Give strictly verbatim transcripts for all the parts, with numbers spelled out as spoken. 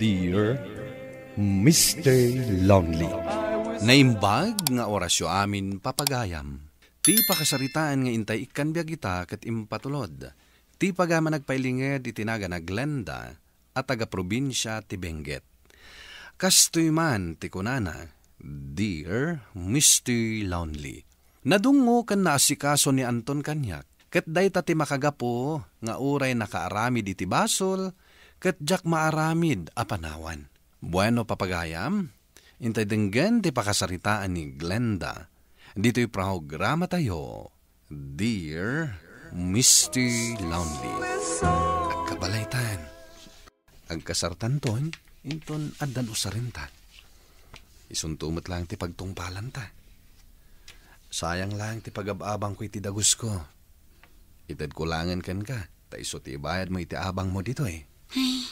Dear Mister Lonely. Naimbag nga orasyo amin, papagayam. Ti pakasaritaan nga intay ikkan biag ita ket impatulod. Ti pagayam a nagpailinged iti nagan a Glenda a taga-probinsia ti Benguet. Kastoy man ti kunana, Dear Mister Lonely. Nadungngo ken naasikaso ni Anton kaniak, ket dayta ti makagapu nga uray nakaaramid iti basol, ket diak maaramid a panawan. Bueno, papagayam, intay denggen ti pakasaritaan ni Glenda ditoy programatayo, Dear Mister Lonely. Agkabalaytan. Agkasartanton, inton addan usarenta. Isunto met laeng ti pagtungpalanta. Sayang laeng ti pagab-abangko iti dagusko. Itedko laengen kenka, ta isu ti ibayadmo iti abangmo ditoy. Ay,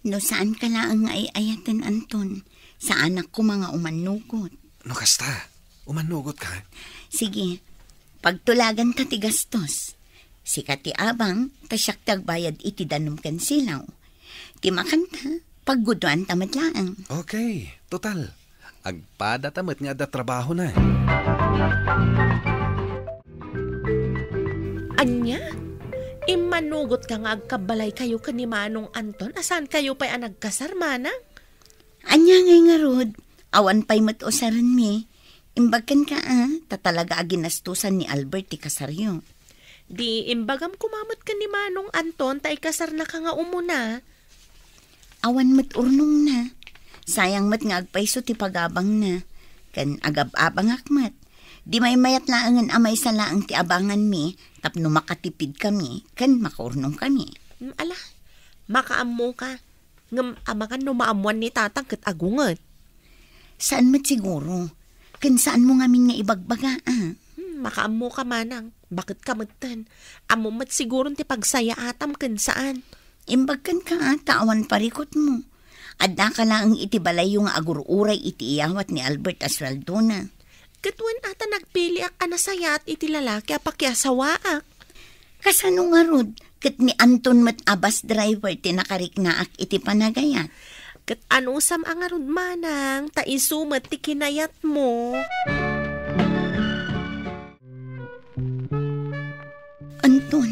no saanka laeng nga ay-ayaten, Anton, saanak koma nga umannugot. No kasta, umannugotka? Sige, pagtulaganta ti gastos. Sika ti abang, ta siak ti agbayad iti danum ken silaw. Ti makanta, pagguduanta met laeng. Okay, total, agpadata met nga adda trabahona. Ania? Immanugotka nga agkabbalaykayo ken ni Manong Anton a saankayo pay a nagkasar, manang? Ania ngay ngarud? Awan pay met usarenmi. Imbag kenka, a, ta talaga a ginastusan ni Albert ti kasaryo. Di imbagam koma met ken ni Manong Anton ta ikasarnaka nga umuna. Awan met urnongna. Sayang met nga agpayso ti pagabangna. Ken agab-abangak met. Di maymayat laengen a maysa laeng ti abanganmi tapno makatipidkami ken makaurnongkami. Mm, ala, makaammoka. Ngem amangan no maammoan ni tatang ket agunget. Saan met siguro. Ken saanmo ngamin nga ibagbaga, a? Hmm, makaammoka manang. Baket ka metten. Ammom met siguron ti pagsayaatam ken saan. Imbag kenka, a, ta awan parikutmo. Addaka laeng iti balayyo nga agur-uray iti iyawat ni Albert a sueldona. Ket wen a ta nagpiliak a nasayaat iti lalaki a pakiasawaak. Kasano ngarud, ket ni Anton met a bus driver ti nakariknaak iti panagayat? Ket anusam a ngarud manang, ta isu met ti kinayatmo. Anton,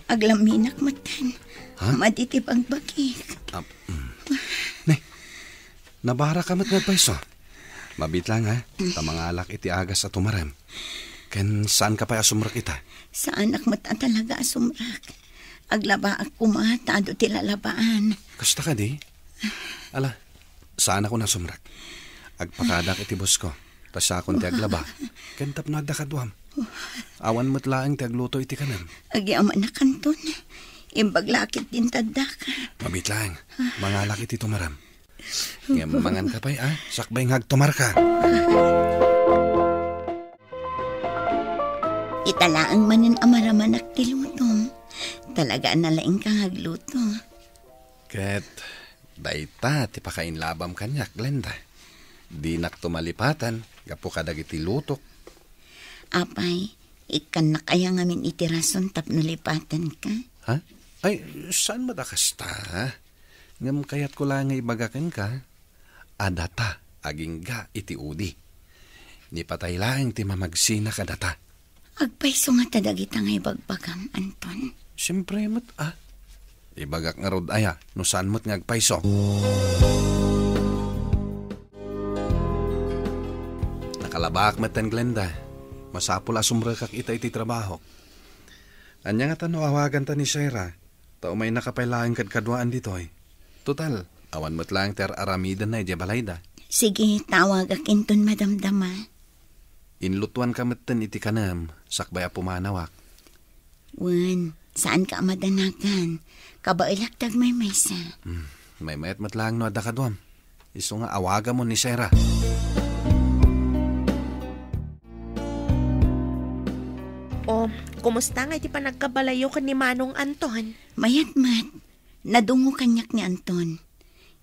aglaminak metten. Ha? Madi ti bagbagik. Ah, mm. Ne, nabaraka met nga agpayso. Mabiit lang, ha? Ta mangalak iti agas a tumarem. Ken saanka pay a sumrek ita? Saanak met a talaga a sumrek. Aglabaak koma ta adu ti lalabaan. Kasta kadi? Ala, saanak a sumrek. Agpakadak iti busko. Ta siakon ti aglaba. Ken tapno adda kaduam. Awan met laeng ti agluto iti kanem. Agyamanak, Anton. Imbag la a ketdin ti addaka. Mabiit lang. Mangalak iti tumarem. Ngem manganka pay, a? Sakbay nga agtumarka. Ita laeng manen a maramanak ti lutom. Talaga a nalaingka nga agluto. Ket dayta ti pakainlabam kaniak, Glenda. Dinakto malipatan gapu kadagiti lutok. Apay, ikkannak aya ngamin iti rason tapno lipatanka? Ha? Ay, saan met a kasta, ha? Ngem kayatko la nga ibaga kenka, a data agingga iti udi. Ni patay laeng ti mamagsina kadata. Agpayso ngata dagita nga ibagbagam, Anton? Siempre met, a. Ibagak ngarud aya, no saan met nga agpayso. Nakalabaak metten, Glenda. Masapul a sumrekak ita iti trabahok. Ania ngata no awaganta ni Shaira? Ta umaynaka pay laeng kadkaduaan ditoy. Total, awan met laeng ti ar-aramidenna idiay balayda. Sige, tawagak inton madamdama. Inlutoanka metten iti kanem, sakbay a pumanawak. Wen, saanka a madanagan. Kabaelak ti agmaymaysa. Hmm, maymayat met laeng no adda kaduam. Isu nga awagamon ni Shaira. O, kumusta nga iti panagkabalayyo ken ni Manong Anton? Mayat met. Nadungngo kaniak ni Anton.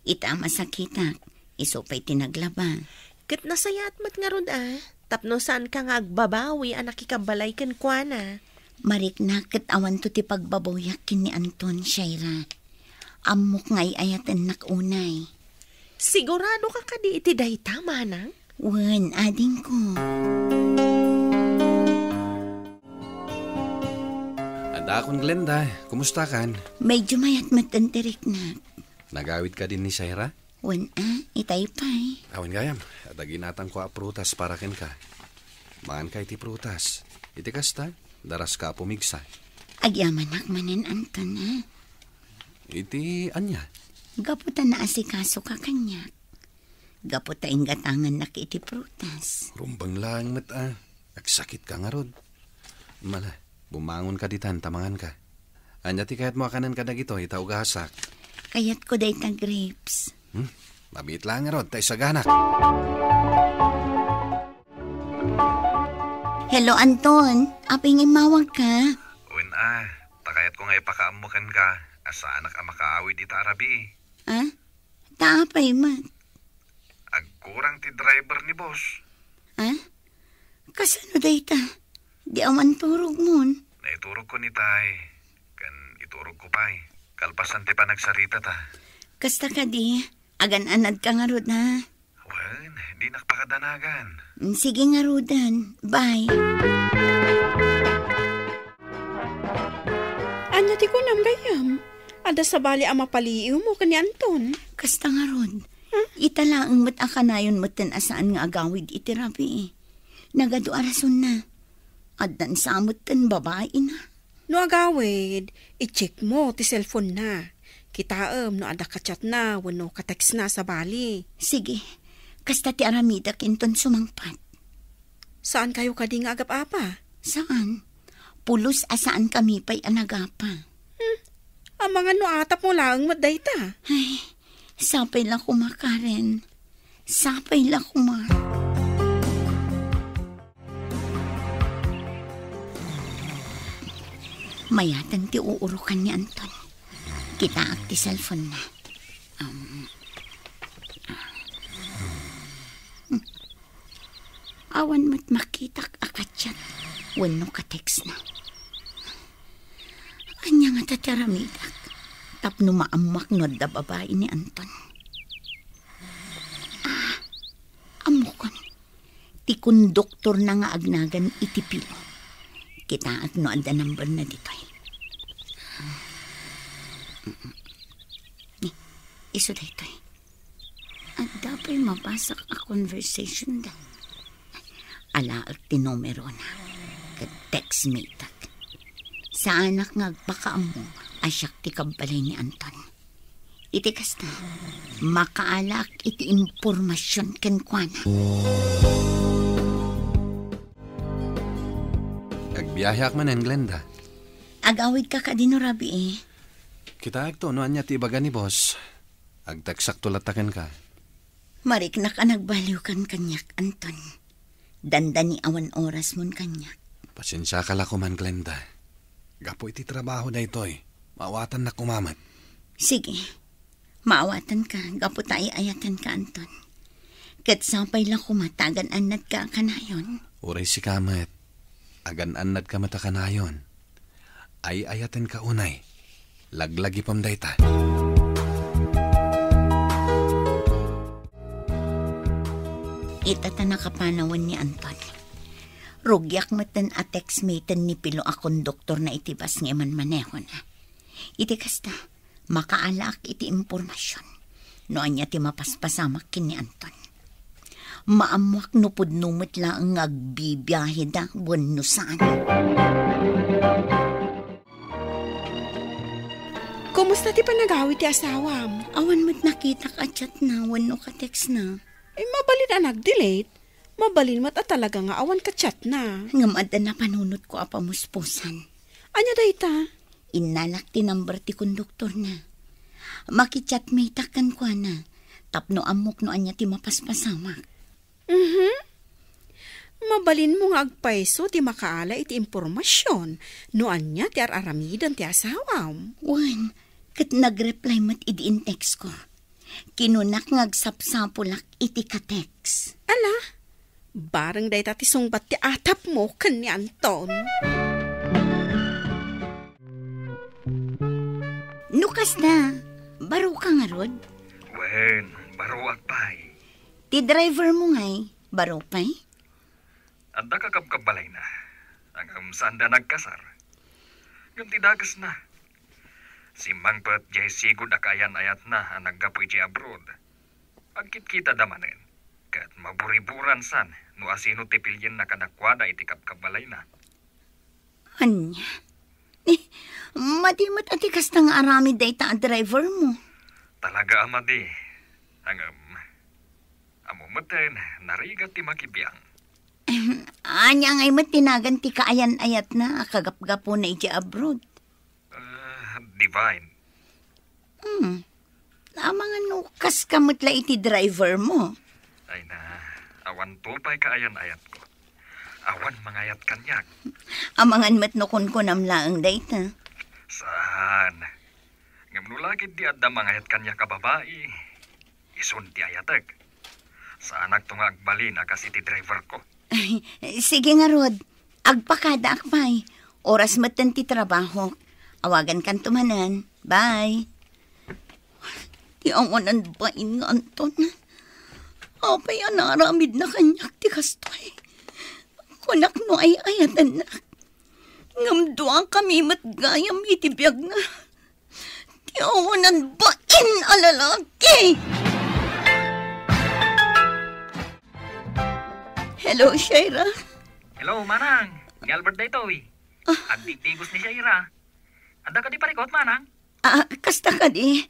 Ita a masakitak, isu pay ti naglaba. Ket nasayaat met ngarud a, tapno saanka nga agbabawi a nakikabalay kenkuana. Mariknak ket awanto ti pagbabawyak ken ni Anton, Shaira. Ammok nga ay-ayatennak unay. Sigurado ka kadi iti dayta, manang? Wen, adingko. Adakon, Glenda. Kumusta kan? Medyo mayat met ti riknak. Nagawid ka din ni Shaira? Wen a, itay pay. Awan gayam, adda ginatangko a prutas para kenka. Mangan ka iti prutas. Iti kasta, daras ka a pumigsa. Agyamanak manen, Anton, a. Iti ania? Gapu ta naasikaso ka kaniak. Gapu ta inggatangannak iti prutas. Rumbeng laeng met a. Agsakit ka ngarud. Mala, bumangon ka ditan ta mangan ka. Ania ti kayatmo a kanen kadagitoy ta ugasak? Kayatko dayta grapes. Hmm? Mabiit laeng ngarud ta isaganak. Hello, Anton. Apay nga immawag ka? Wen a, ta kayatko nga ipakaammo kenka a saanak a makaawid ita a rabii. Ah? Ta apay met? Agkurang ti driver ni boss. Ah? Kasano dayta? Di awan turogmon? Naiturogko ni tay, ken iturogko pay. Kalpasan ti panagsaritata. Kasta kadi, agan-anad ka ngarud, ha? Wen, dinak pakadanagan. Mm, sige ngaruden. Bye. Ania ti kunam gayam? Adda sabali a mapaliiwmo ken ni Anton? Kasta ngarud. Hmm? Ita laeng met a kanayon metten a saan nga agawid iti rabii. Nagadu a rasonna. Addan sa metten babaina. No agawid, i-checkmo ti cellphone-na. Kitaem no adda ka-chat-na wenno ka-text-na sabali. Sige. Kasta ti aramidek inton sumangpet. Saankayo kadi nga agap-apa? Saan? Pulos a saankami pay a nagapa. Hmm. Amangan no atapmo laeng met dayta. Ay, sapay la koma, Karen. Sapay la koma. Mayaten ti uurokan ni Anton. Kitaak ti cellphone-na. Um, awan met makitak a ka-chat wenno ka-text-na. Ania ngata ti aramidek tapno maammoak no adda babai ni Anton? Ah, ammokon. Ti konduktorna nga agnagan iti Pilo. Kitaak no adda number-na ditoy. Ni, isu daytoy. Adda pay mabasak a conversation-da. Alaek ti numerona, ket text-metek. Saanak nga agpakaammo a siak ti kabbalay ni Anton. Iti kasta, makaalaak iti impormasion kenkuana. Agbiaheak manen, Glenda. Agawidka kadi no rabii? Kitaekto no ania ti ibaga ni boss. Agteksakto latta kenka. Mariknak a nagbaliwkan kaniak, Anton. Dandani awan orasmon kaniak. Pasensiaka la koman, Glenda. Gapu iti trabaho daytoy, maawatannak koma met. Sige. Maawatanka gapu ta ay-ayatenka, Anton. Ket sapay la koma ta agan-annadka a kanayon. Uray sika met. Agan-annadka met a kanayon. Ay-ayatenka unay. Laglagipem dayta. Ita ta nakapanawen ni Anton. Rugiak metten a textmaten ni Pilo a konduktorna iti bus nga imanmanehona. Iti kasta, makaalaak iti impormasion no ania ti mapaspasamak ken ni Anton. Maammoak no pudno met laeng nga agbibiaheda wenno saan. Kumusta ti panagawid ti asawam? Awan met nakitak a chatna wenno ka-textna. Eh, mabalin a nag-delete. Mabalin met a talaga nga awan ka-chatna. Ngem adda napanunotko a pamuspusan. Ania dayta? Innalak ti number ti konduktorna. Makichatmetak kenkuana tapno ammok no ania ti mapaspasamak. Mhm. Mabalinmo nga agpayso ti makaala iti impormasion no ania ti ar-aramiden ti asawam. Wen, ket nag-reply met idi in-textko. Kinunak nga agsapsapulak iti ka-text. Ala, bareng dayta ti sungbat ti atapmo ken ni Anton. No kasta, Baro ka ngarud? Wen, baroak pay. Ti driver mo ngay, baro pay? Adda kakabkabbalayna. Ngem saanda nagkasar. Ngem ti dakesna, simmangpet diay sigud a kaayan-ayatna a naggapu idiay abroad. Agkitkitada manen, ket maburiburan san no asino ti pilienna kadakuada iti kabkabbalayna. Ania? Ni, madi met a ti kasta nga aramid dayta a driver mo. Talaga a madi. Ngem, ammo metten, narigat ti makibiang. Ania ngay met ti nagan ti kaayan-ayatna a kagapgapuna idiay abroad? Ah, Divine. Hmm. Amangan no kaska met la iti driver mo. Ay na, awan to pay kaayan-ayatko. Awan mangayat kaniak. Amangan met no kunkunam laeng dayta. Saan? Ngem no lagid di adda mangayat kaniak a babai, isun ti ayatek. Saanakto nga agbalin a kas iti driverko. Sige ngarud, agpakadaak pay. Oras metten ti trabaho. Awagankanto manen. Bye. Ti awanan bain nga Anton. Apay a naaramidna kaniak ti kastoy? Kunak no ay-ayatennak. Ngem duakami met gayam iti biagna. Ti awanan bain a lalaki! Hello, Shaira. Hello, Manang. Ni Albert daytoy. Ah. Agdigdigos ni Shaira. Adda kadi parikot, Manang? Ah, kasta kadi.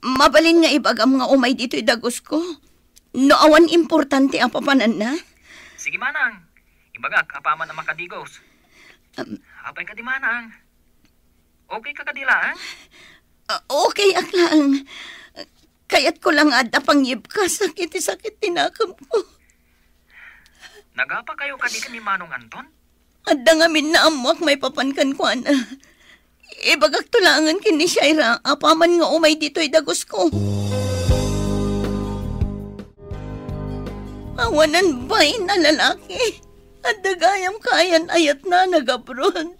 Mabalin nga ibagam nga umay ditoy dagusko. No awan importante a papananna. Sige, Manang. Ibagak apaman a makadigos. Um, Apay kadi, Manang? Okay ka kadi laeng? Ah, okay ak laeng. Kayatko la nga adda pangyibkasak iti sakit ti nakemko. Nagapa kayo kadi ken ni Manong Anton? Adda ngamin naammoak maipapan kenkuana. Ibagakto laengen ken ni Shaira apaman nga umay ditoy dagusko. Awanan bain a lalaki. Adda gayam kaayan-ayatna a nag-abroad.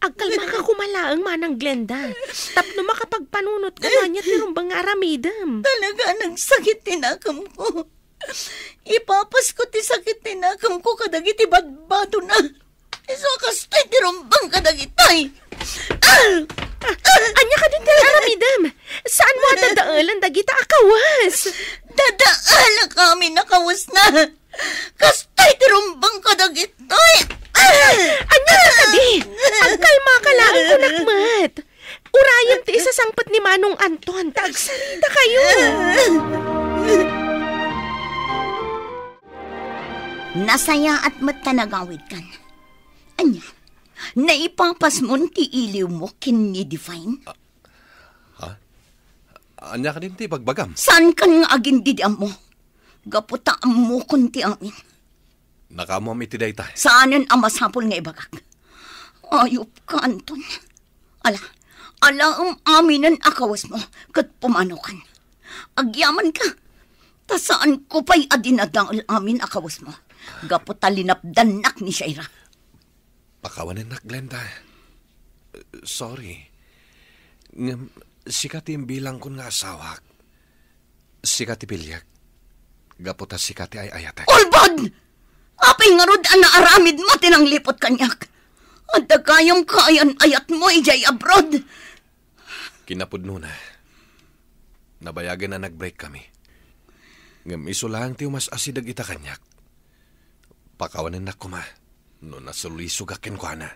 Agkalmaka koma laeng, Manang Glenda. Tapno makapagpanunot ka kaniak ti rumbeng nga aramidem. Talaga a nagsakit ti nakemko. Ipapasko ti sakit ti nakemko kadagiti badbadona. Isu a kastoy ti rumbeng kadagitoy. Ah! Ah, ania kadi ti aramidem? Saanmo a dadaelan dagita a kawes? Dadaelak amin a kawesna. Kastoy ti rumbeng kadagitoy. Ah! Ania kadi? Agkalmaka laeng, kunak met. Urayem ti isasangpet ni Manong Anton ta agsarita kayo. Nasayaat met ta nagawidkan. Ania? Naipapasmon ti iliwmo ken ni Divine? Ah, ha? Ania kadin ti ibagbagam? Saankan nga agindidiammo? Gapu ta ammokon ti amin. Nakaammoam iti dayta. Saanen a masapul nga ibagak. Ayupka, Anton. Ala, alaem aminen a kawesmo, ket pumanokan. Agyamanka, ta saanko pay a dinadael amin a kawesmo, gapu ta linapdannak ni Shaira. Pakawanennak, Glenda. Sorry. Ngem, sika ti imbilangkon nga asawak. Sika ti piliek. Gapu ta sika ti ay-ayatek. Ulbod! Apay ngarud a naaramidmo ti nangliput kaniak? Adda gayam kaayan-ayatmo idiay abroad. Kinapudnona, nabayagen a nag-break kami. Ngem isu laeng ti umas-asideg ita kaniak. Pakawanennak koma no nasulisogak kenkuana.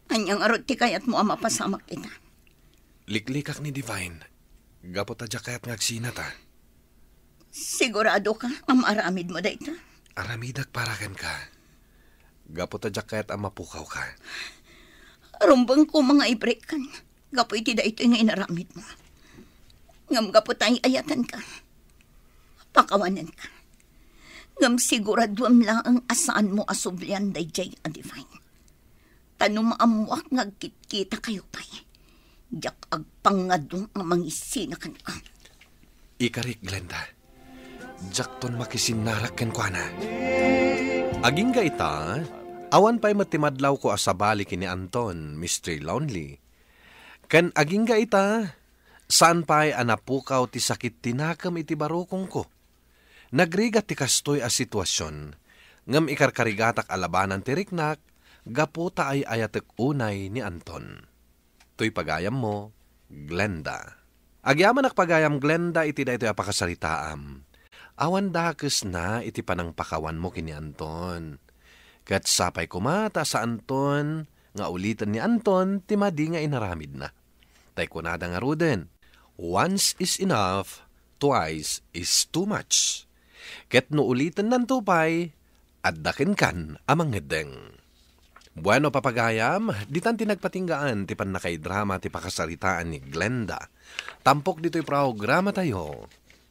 Ania ngarud ti kayatmo a mapasamak ita? Liklikak ni Divine, gapu ta diak kayat nga agsinata. Sigurado ka a maaramidmo dayta? Aramidak para kenka. Gapu ta diak kayat a mapukawka. Rumbeng koma nga ibrekkan gapu iti daytoy nga inaramidmo. Ngem gapu ta ay-ayatenka, pakawanenka. Ngem siguraduem laeng a saanmo a sublian daydiay a Divine. Ta no maammoak nga agkitkita kayo pay, diak agpangngado a mangisina kenka. Ikarik, Glenda. Diakton makisinnarak kenkuana. Agingga ita, awan pay met ti madlawko a sabali ken ni Anton, Mister Lonely. Ken agingga ita, saan pay a napukaw ti sakit ti nakem iti barukongko. Nagrigat ti kastoy a situasion, ngem ikarkarigatak a labanan ti riknak gapu ta ay-ayatek unay ni Anton. Toy pagayammo, Glenda. Agyamanak pagayam Glenda iti daytoy a pakasaritaam. Awan dakesna iti panangpakawanmo ken ni Anton. Ket sapay koma ta saanton nga uliten ni Anton ti madi nga inaramidna. Tay kunada ngaruden, "Once is enough, twice is too much." Ket no ulitennanto pay, adda kenkan a mangngeddeng. Bueno, papagayam, ditan ti nagpatinggaan ti pannakaidrama ti pakasaritaan ni Glenda. Tampok ditoy programatayo,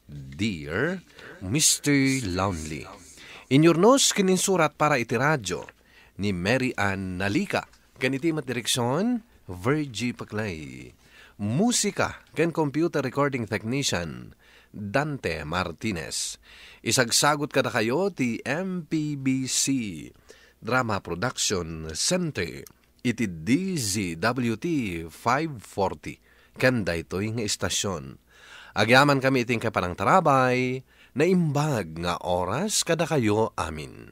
Dear Mister Lonely. Inyurnos ken insurat para iti radyo ni Mary Ann Nalika. Ken iti met direksion, Virgie Paclay. Musika ken computer recording technician, Dante Martinez. Isagsagut kadakayo ti M P B C Drama Production Center iti D Z W T five forty ken daytoy nga istasion. Agyamankami iti inkay panangtarabay, naimbag nga oras kadakayo amin.